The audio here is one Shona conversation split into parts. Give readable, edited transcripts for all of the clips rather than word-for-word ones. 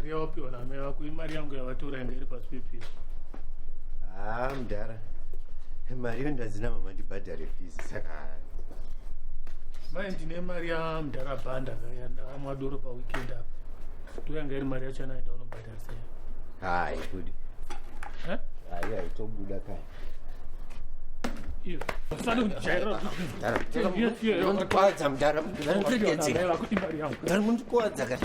Mari yawapiwa naamai vako imari yangu yavatora yanga iri pasi pepiro. Haa mudhara, mari iyo ndadzina mama ndibhadhare fees saka Mai ndine mari yamudhara Banda yandakamwa doro paweekend apa. Ndoyanga iri mari yacho anaida unobhadharisa. Hai budi. Eh? Hai haitobuda kai. Iyo. Usade kundijairira. Mundikwadza mudhara, mudhara Amai vako imari yangu. mudhara mundikwadza kani.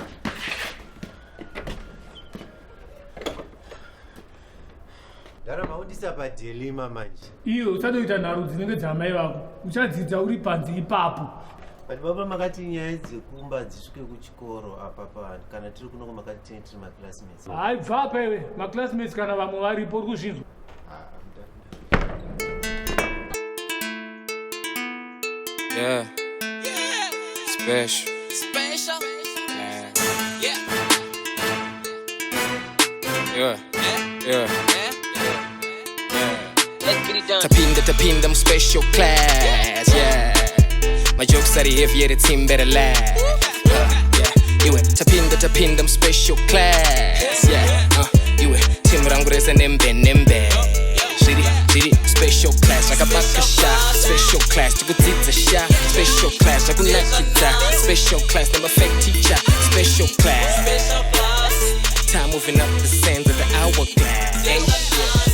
Mudhara maundisa padelima manje. Iwe usade kuita nharo dzinenge dzaamai vako. Uchadzidza uri panze ipapo. But baba makati nyaya dzekumba dzisvike kuchikoro apa pa kana tiri kunoko makati tine tiri maclassmates. Hayi bva apa iwe. Maclassmates kana vamwe varipo uri kuzvinzwa. Ah, mudhara. Yeah. Special. Special. Yeah. Yeah. Yeah. Yeah. Yeah. Yeah. Let's get it done. Tapinda, tapinda, I'm special class. Yeah. My jokes are heavy, yeah, the team better laugh. Yeah. Iwe, tapinda, tapinda, I'm special class. Yeah. Iwe, team rangu rese nembe, nembe. Shiri, shiri, special class. Rakabaka sha, special class. Tikudzidza sha, special class. Rakunakidza, special class. I'm a fake teacher, special class. Special class. Time moving up the sands of the hourglass. Hey, yeah,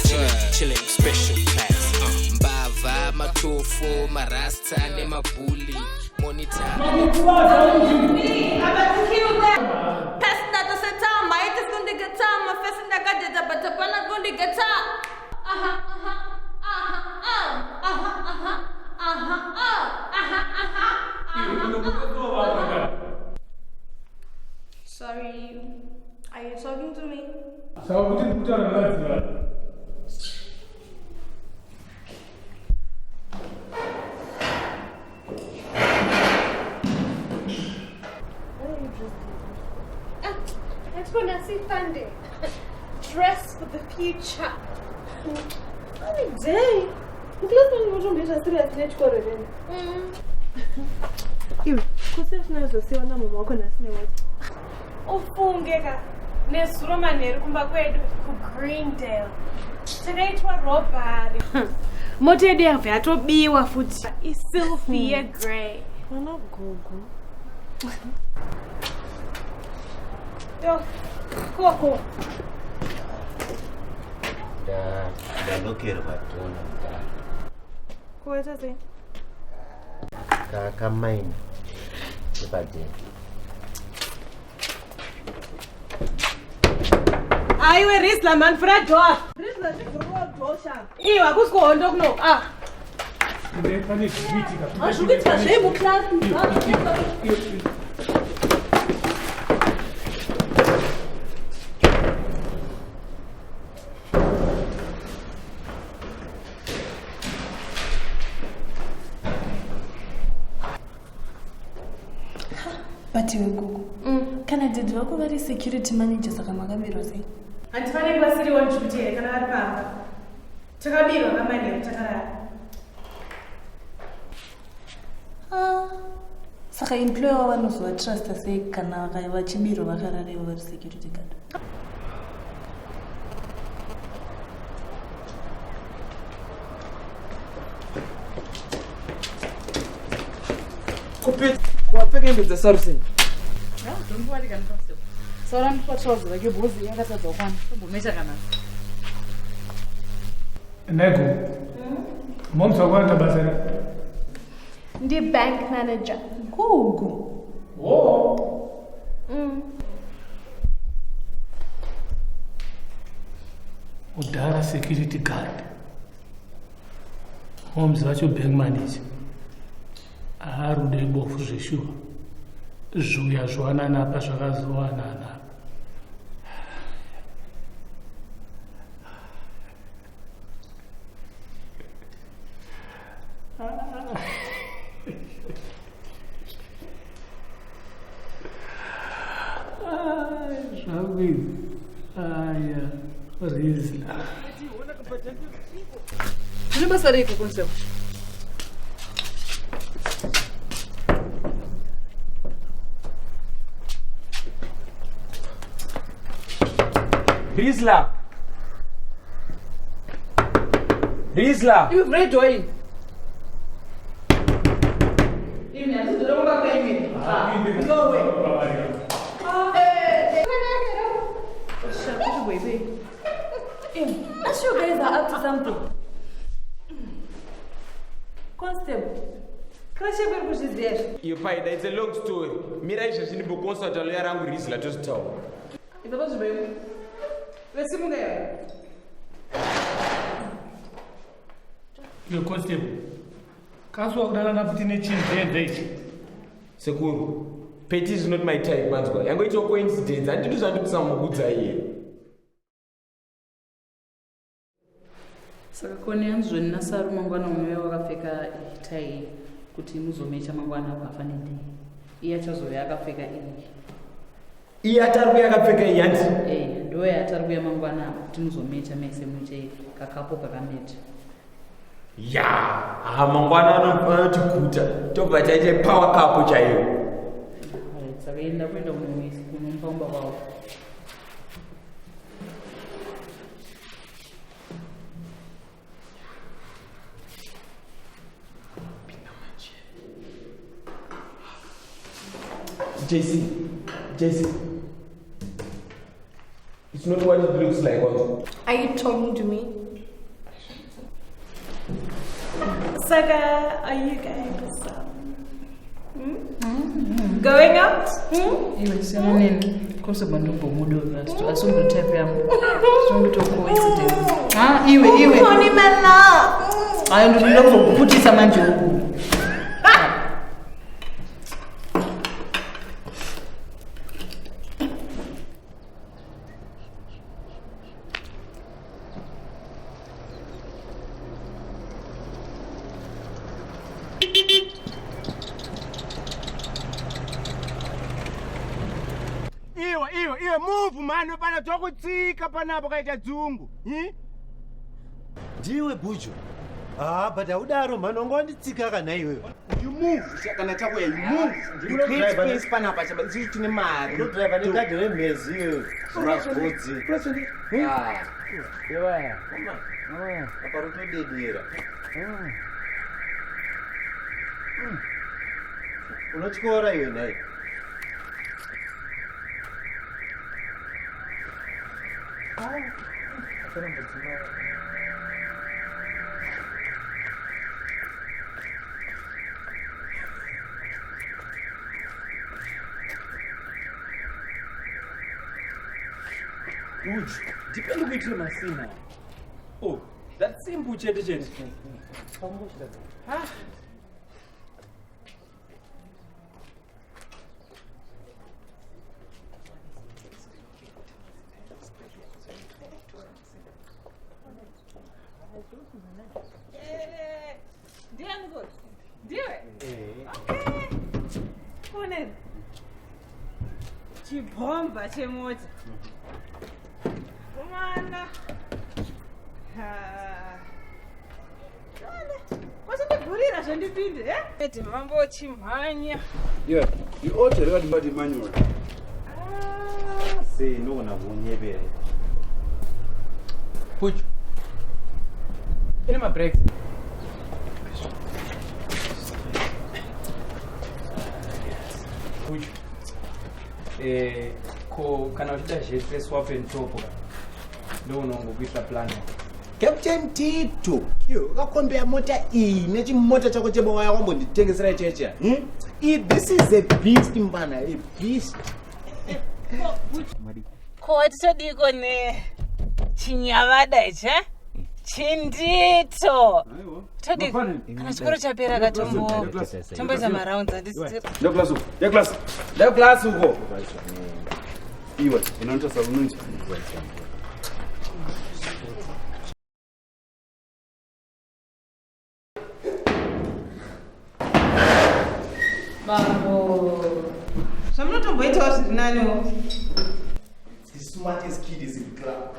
chillin', chillin', special class. Mbava, matofo, marasta, nemabuli, monitor. Sorry, are you talking to me? Saka kuti ndikutaura nevadziva. I just want to see Thunder. Dress for the future. Day. Muclass mutomboita serious nechikoro here? Iwe, kusiya tinazosiwa namama wako nhasi newati. Ufunge ka nezuro manheru kumba kwedu kuGreendale takaitwa robbery. Mota yedu yabva yatobiwa futi, iSylphie yegrey. Mwana gogo. Yo, koko. Ndalokerwa dhona mudhara. Kuwaita sei? Kamaini kepadeni. Aiwe Rizla man, vhura door. Rizla, chivhurwa door sha. Iwe hakusi kuhondo kuno. Ah. Pane zviri kuitika. Zviri kuitika zvei muclass? But iwe gogo, kana dhedhi vako vari security manager saka makabirwa sei? Handifaniri vasiri on duty here kana vari pamba? Takabirwa kamanheru takarara. Ah, saka employer wavo vanozovatrusta sei kana vachibirwa vakarara ivo vari security guard? Kuwapfeka hembe dzaSaruseni. Sara ndipa trouser rake bhozi yakatadza kukwana. Tombomesha kana. Nego. Moms wako basa rei? Ndi bank manager. Gogo. Oh. Udhara security guard. Moms vacho bank manager. Arude bofu zveshuwa. Zvuya zvowanana apa zvakazowanana apa. Zvangu izvi. Aya, Rizla. Zvine basa reiko constable? Rizla. Rizla. Iwe vhura door iyi. Imi handizoda kumba kwenyu. No way. As you guys are up to something. Constable, Crush yako iri kuzviziva izvi. Iyo paida, it's a long story. Mira izvezvi ndimboconsulta lawyer rangu Rizla tozvitaura. Ibva pazvimbo iwe. Vesimuka iwe. Iwe constable, kasi wakudanana futi nechinzenze ichi. Sekuru, Petty is not my type manzwa. Yangoitawo coincidence. Handidi zvandikusamukudza iye. Saka koni hanzi naSaru mangwana unouya wakapfeka tai iyi kuti muzomecha mangwana pafanidei. Iye achazouya akapfeka iyi. Iye atari kuya akapfeka iyi hanti? Eh, ndo yaatari kuya mangwana kuti muzomecha mese muite kakapo kakamecha. Ya, ha mangwana anotiguta. Tobva taite power couple chaiyo. Alright, saka enda kuenda kunomupa kumba kwavo. JC, JC. It's not what it looks like also. Are you talking to me? Saka, are you guys going out? Iwe siyana neni constable ndombomuda uyu asi umbori type yangu. Zvinongoita coincidence. Ah, iwe iwe. Honey, my love. Hayi ndinoda kuzokuputisa manje uku. Iwe iwe iwe move mani pana tokutsika panapo kaita dzungu. Ndiwe Buju. Ah, but haudaro mhani wanga wanditsika kana iwewe. You move kana chako you move. You create space panapa chaba isusu tine mari. Unodriver nekadhi remhezi iwewe. Mavhudzi. Ah. Apa rotodedera. Unotyora iwe nhai. Uju, depend kuitire masina. Oh, that's simple chete chete. Ah. Ndiani kuti? Ndiwe? Okay. Kone. Chibhomba chemota. Mwana. Ha. Kwasindibhurira zvandipinde, eh? Eti mambo chimhanya. Yeah, you ordered what body manual. Sei ndogona kunyebera. Puchu. Ine mabreaks. Puchu. Ko kana uchida zvese swap and top ka. Ndounongokuitira plan. Captain Tito, iwe wakakombea mota iyi nechimota chako chebawaya wambonditengesera cheche. This is a beast mbana, a beast. Ko hatitodiko ne chinyavada ichi, eh? Chindito. Todiko. Kana chikoro chapera katombo tomboita marounds handisi. Ndoclass uko. Ndoclass. Ndoclass uko. Iwe, unoita unonzi. Mambo. Zvamunotomboitawo zviri naniwo. The smartest kid is in club.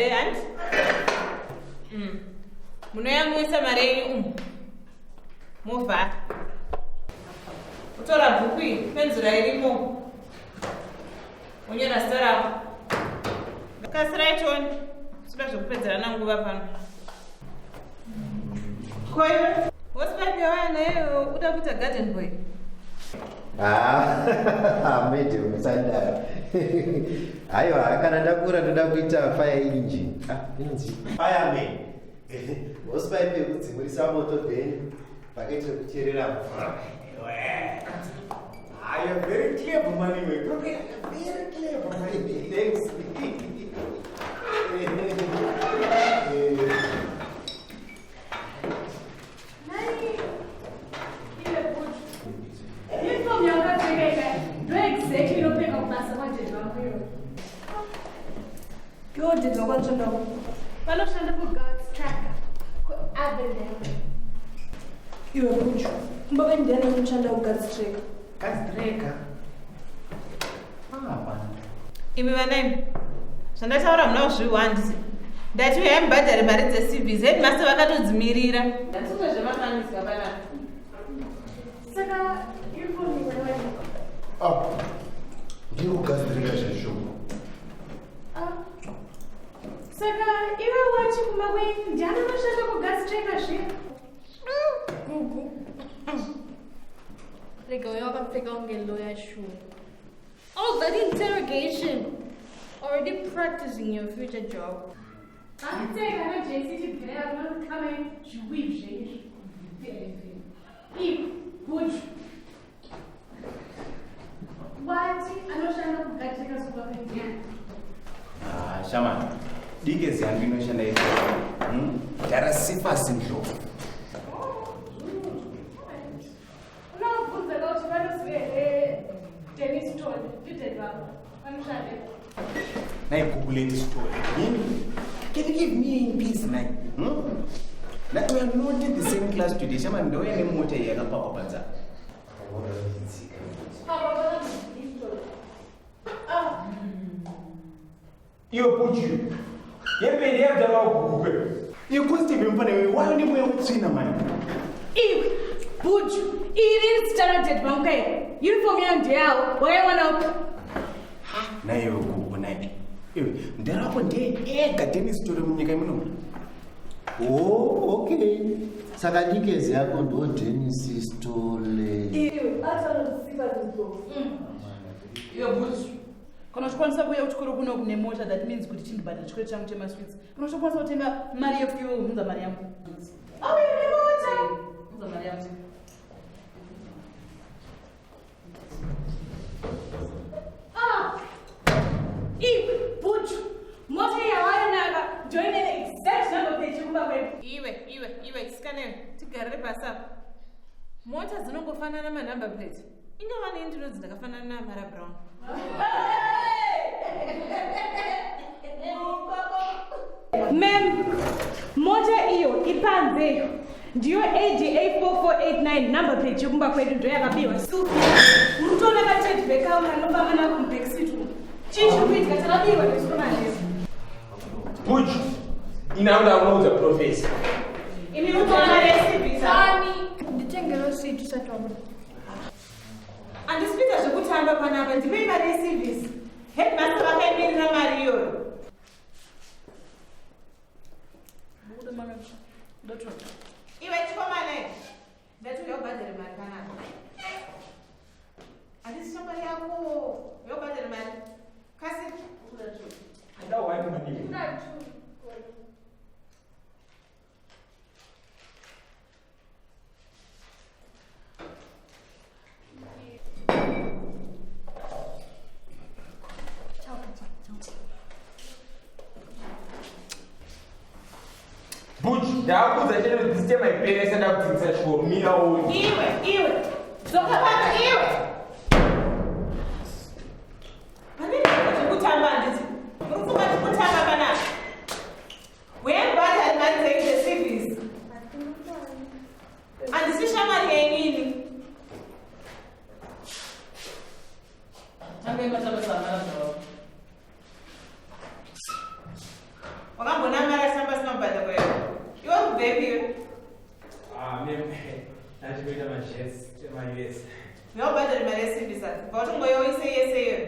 day handi Munoyamwisa mari yenyu umu movhara utora bhuku iyi penzura irimo wonyora zita rako kasirai tione sida zvekupedzerana nguva pano koiwe hosipipe yawaya nayo uda kuita garden boy. Ah, madam musadaro. Haiwa, kana ndakura ndoda kuita fire engine. Ah, inonzi fireman. Hosepipe yekudzimurisa moto then bucket rekucherera mvura. Ah, you're very clever, man. You're very clever, man. Thanks. Uniform yakapfeka ika ndo exactly inopfeka kubasa kwadhedhi vako iwe. Iwo dhedhi vako anoshanda ku Vanoshanda kuGuards Tracker kuAvondale. Iwe Buju, kumba kwenyu ndiani anoshanda kuGuards Tracker? Guards Tracker? Ah, hapana. Imi vana imi, zvandataura muna kuzviwa handiti? Ndati uyai mubhadhare mari dzeCVs, headmaster vakatodzimirira. Ndatiita zvemafanisa panapa. Saka uniform iwe wani? Ah, ndiri kugadzirika zvezvo. Ah. Saka iwe wati kumba kwenyu ndiani anoshanda kuGuards Tracker zviya? Gugu. Rega uya wakapfeka kunge lawyer shoe. All that interrogation. Already practicing your future job. Akupfeka naJC tibvire apa kame zviwii zvenyu. Iwe, Buju. Wati anoshanda kuGuards Tracker kumba kwenyu ndiani? Ah, shaman. Dikezi yangu inoshanda izvo. Dhara Sifasi Ndlovu. Unobvunza kuti vanoziva here Dennis Tony, ndidhedhi vako vanoshanda. Nai Google story. Can you leave me in peace, man? Hmm? Like we are not in the same class today. Shaman, ndouya nemota iyi yakapakwa panze. Papa vanonzi Tony. Ah, Iwe Buju. Yembeni yadala ugugwe. Iwe constable mfana iwe wayo nemweya utsvina mani. Iwe, Buju, iri zita radhedhi vangu kai. Uniform yayo ndeyawo, wakaiwana upi? Naiwe Gugu nai. Iwe ndara wako ndiye ega Dennis Tore munyika muno. Oh, okay. Saka dikezi yako ndo Dennis Stole. Iwe, ati anoziva Ndlovu. Iwe Buju, kana uchikwanisa kuuya kuchikoro kuno kune mota, that means kuti chindibhadhara chikoro changu chemasweets. Kana uchikwanisa kutenga mari yefuel, unza mari yangu. Auya nemota. Unza mari yangu. Ah. Iwe, Buju, mota yawainaka ndoine exact number plate yekumba kwedu. Iwe, iwe, iwe, tisikanewe, tigarire pasi apa. Mota dzinongofanana manumber plate. Ingava nei ndinodzi ndakafanana naMara Brown. Ma'am, mota iyo ipanze iyo ndiyo ADA 4489 number plate yekumba kwedu ndo yakabiwa. Sufi, uri kutoona katedhi vekaura anofamba nako mubackseat umu. Chii chiri kuitika? Takabiwa nesukumanezi. Buju. Ina unoudza professor. Imi mutora mari yeCVs apa. Ani, Nditengere sweet usati wabuda. Handisi kuita zvekutamba panapa, ndipei mari yeCVs. Headmaster vakaimirira mari iyoyo. Iwe chikomana, ndati uya ubhadhare mari panapa. Handisi shamwari yako, uya ubhadhare mari. Kasi. Ndawani mani. Buju, ndakuudza chete kuti this time aiperesa ndakudzidzisa chikoro. Mira uone. Iwe, iwe, dzoka pano iwe. Pane zvekutamba handiti? Muri kufunga zvekutamba panapa? Uyai mubhadhare mari dzenyu dzeCVs. Handisi shamwari yenyu ini. Tangai matamba samara zvavo. Andinoita majets emaUS. Uyobhadhara mari yesimbisa. Bva utongoyoise yese iyoyo.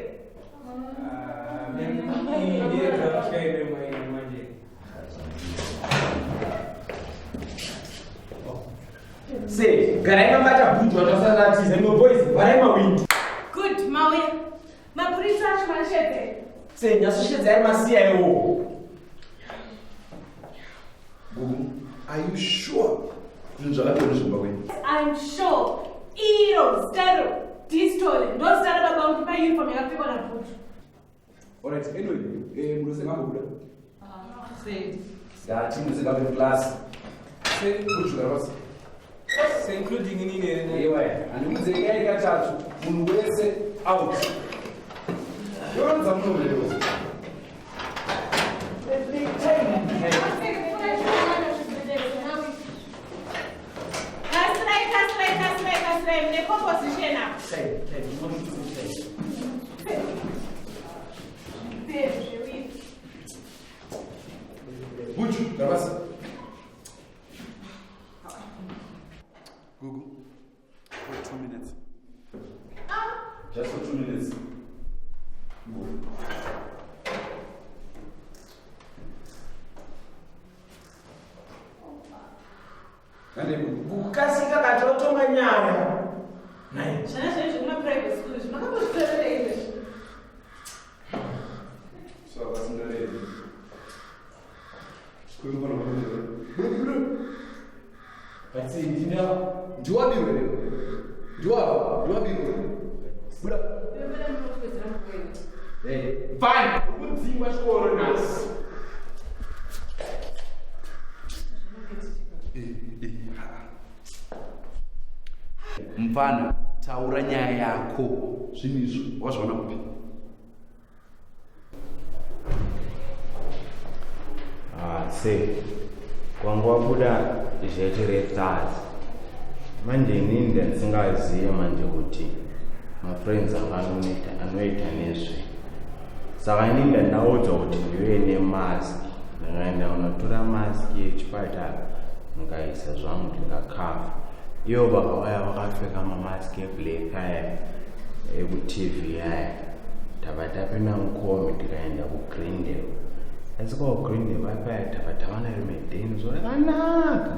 Se, garai mabata bhutsu vatasaratiza no boys, vharai mawindi. Good, mauya. Mapurisa acho mashedze. Se, nyasushedzai masiya iwo. Gugu, are you sure zvinhu zvakati nezvemba kwenyu? I'm sure. Iro zitaro distole ndo zita rababa vangu pauniform yakapfekwa nabhutsu. Alright, anyway, munhu wese ngaambobuda. Sei. Ndati munhu wese ngaambe class. Se, bhutsu gara pasi. Se including inini here? Iwe, handikudzei kai katatu. Munhu wese out. Yoronza muno leo. Kasirai, kasirai, kasirai, kasirai. Mune composition apa. Bhutsu, gara pasi. Gugu, for 2 minutes. Just for 2 minutes. Go. Ande Gugu. Kukasika kati watonga nyaya. Zvana zvenyu zvekumaprivate school izvi makambozvitorera izvi. So vasingarei. Kuimba na But see, ndina Ndiwabiwe leo. Ndiwabiwe, ndiwabiwe. Buda. Hey, fine, ukudzingwa chikoro nhasi. Mfana, taura nyaya yako. Zvinhu izvi wazviona kupi? Ah, se kwangu wabuda zheti rethatsi manje inini ndandisingaziye manje kuti mafriends anga anoita nezve saka inini ndandaudzwa kuti ndive nemaski ndakaenda kunotora maski yechipatara ndikaisa zvangu ndikakafa ivo vakauya vakapfeka mamaski eblack aya ekuTV aya tabva tapinda mukombi tikaenda kuGreendale. Tasvika kuGreendale papaya tabva tawana rimwe deni so rakanaka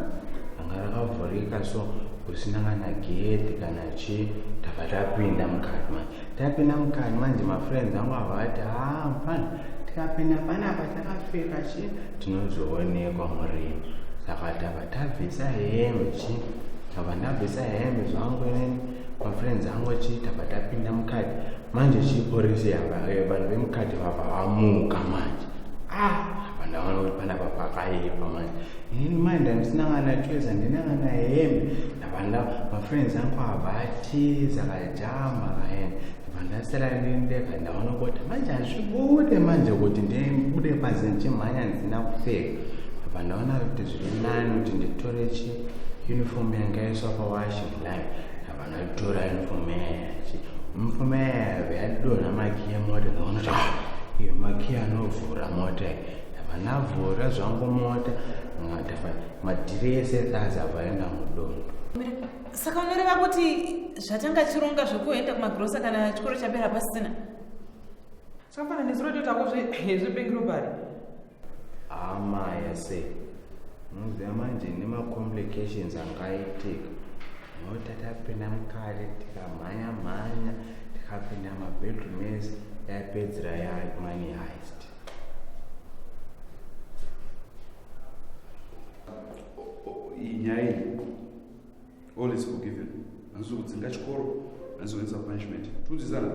ranga rakavhurika so kusina kana gedhi kana chii. Tabva tapinda mukati manje, tapinda mukati manje mafriends angu abva ati ha mfana, tikapinda panapa takapfeka chii tinozoonekwa murima. Saka tabva tabvisa hembe chii, tabva ndabvisa hembe zvangu inini, mafriends angu chii, tabva tapinda mukati manje chii. Porisi vanhu vemukati vabva vamuka manje. Ah, apa ndaona kuti panapa pakaipa manje. Inini manje ndandisina kana choice, handina kana hembe. Ndabva mafriends angu abva atiza akajamba akaenda, ndabva ndasara ndendega. Ndaona kuti manje hazvibude manje kuti ndibude panze ndichimhanya ndisina kupfeka. Ndabva ndaona kuti zviri nani kuti nditore chi uniform yanga yaiswa pawashing line. Ndabva ndatora uniform yaya chi uniform yaya yadonha makiya emota. Ndaona kuti ah, iyo makiya anovhura mota iyi. Ndabva ndavhura zvangu mota, ndabva madhiresi ethazi abva aenda mudondo. Saka unoreva kuti zvatanga chironga zvekuenda kumagirosa kana chikoro chapera pasisina? Saka nezuro toitako zvebank robbery. Amaya se unoziva manje nemacomplications angaitika nokuti tatapinda mukati tikamhanya mhanya tikapinda mabedroom ese yapedzera yamoney heist. Iyi nyaya iyi, all is forgiven. Handisi kudzinga chikoro, handisi kuendesa punishment. Tunzwisana,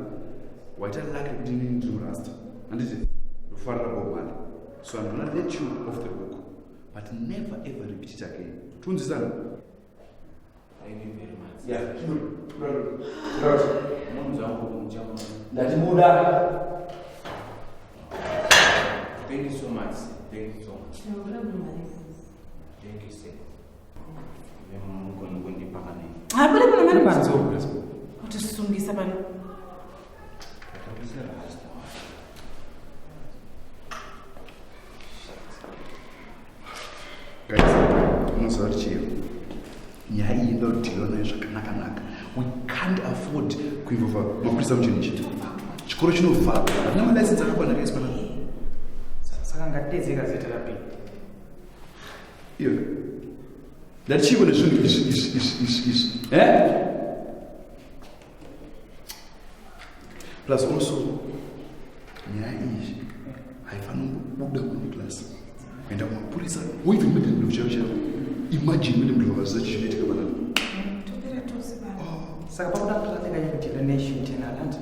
waita lucky kuti inini ndiri murasta, handiti? Ndofarira Bob Marley, so I'm gonna let you off the hook, but never ever repeat it again. Tunzwisana? Thank you very much. Yeah. Ndati buda. Thank you so much. Thank you so much. Thank you, sir. Mugoni kundipa kana. Habude pano mani. Panze. Kutisungisa pano. Kabisa rasta. Guys, unoziva kuti chii? Nyaya iyi ndodhilwa nayo. zvakanakanaka. We can't afford kuinvolva mapurisa muchinhu ichi. Chikoro chinovharwa, hatina malicense akakwana kaisi panapa. Saka ngatidedzeka zita rapi. Iyo ndati chiiko nezvinhu izvi izvi izvi izvi izvi, eh? Plus also nyaya iyi haifaniri kubuda kuno muclass kuenda kumapurisa or even madam Ndlovu chaivo chaivo. Imagine Madam Ndlovu vaziva chinoitika panapa. Topera tose baba. Saka pakuda kutorateka yekuti donation internal hanti.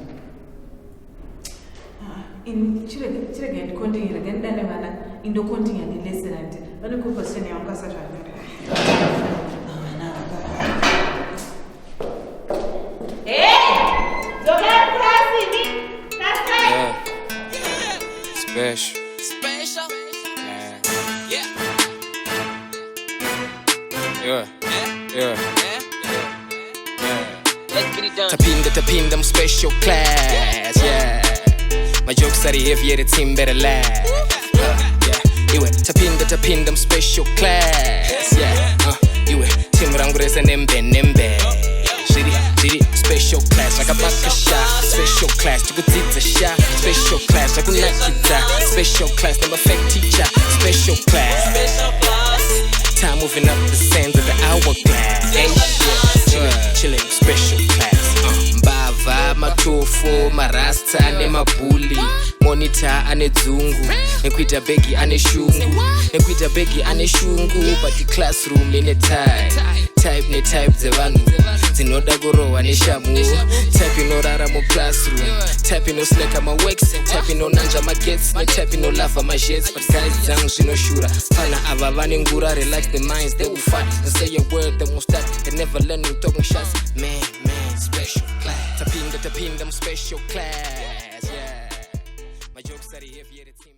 Ini chirega ndikontinye, rega ndidane vana, indokontinya nelesson andi vane composition yangu asati anyora. Vana vaka. Hey! Dzokai class ini. Class. Yeah. Special. Special. Yeah. Yeah. Yeah. Yeah. Let's get it done. Tapinda, tapinda, I'm special class. Yeah. My jokes are heavy, yeah, the team better laugh. Yeah. Iwe, tapinda, tapinda, I'm special class. Yeah. Iwe, team rangu rese nembe, nembe. Shiri, shiri, special class. Rakabaka sha, special class. Tikudzidza sha, special class. Rakunakidza, special class. I'm a fake teacher, special class. Special class. Time moving up the sands of the hourglass. Hey, yeah, chillin', chillin', special class. Mbavha, matofo, marasta nemabhuli, monitor ane dzungu, nekuita bhegi ane shungu, nekuita bhegi ane shungu. But the classroom line type, type netype dzevanhu dzinoda kurohwa neshamu, type inorara muclassroom, type inosleka maworks, type inonanja magets, netype inolavha majets. But guys dzangu zvinoshura, fana ava vane ngura. Relax the minds, they will fight and say a word, they won't start. They never learning, talking shots. Man, man, special class. Tapinda, tapinda, I'm special class. Yeah, my jokes are heavy, yeah, the team.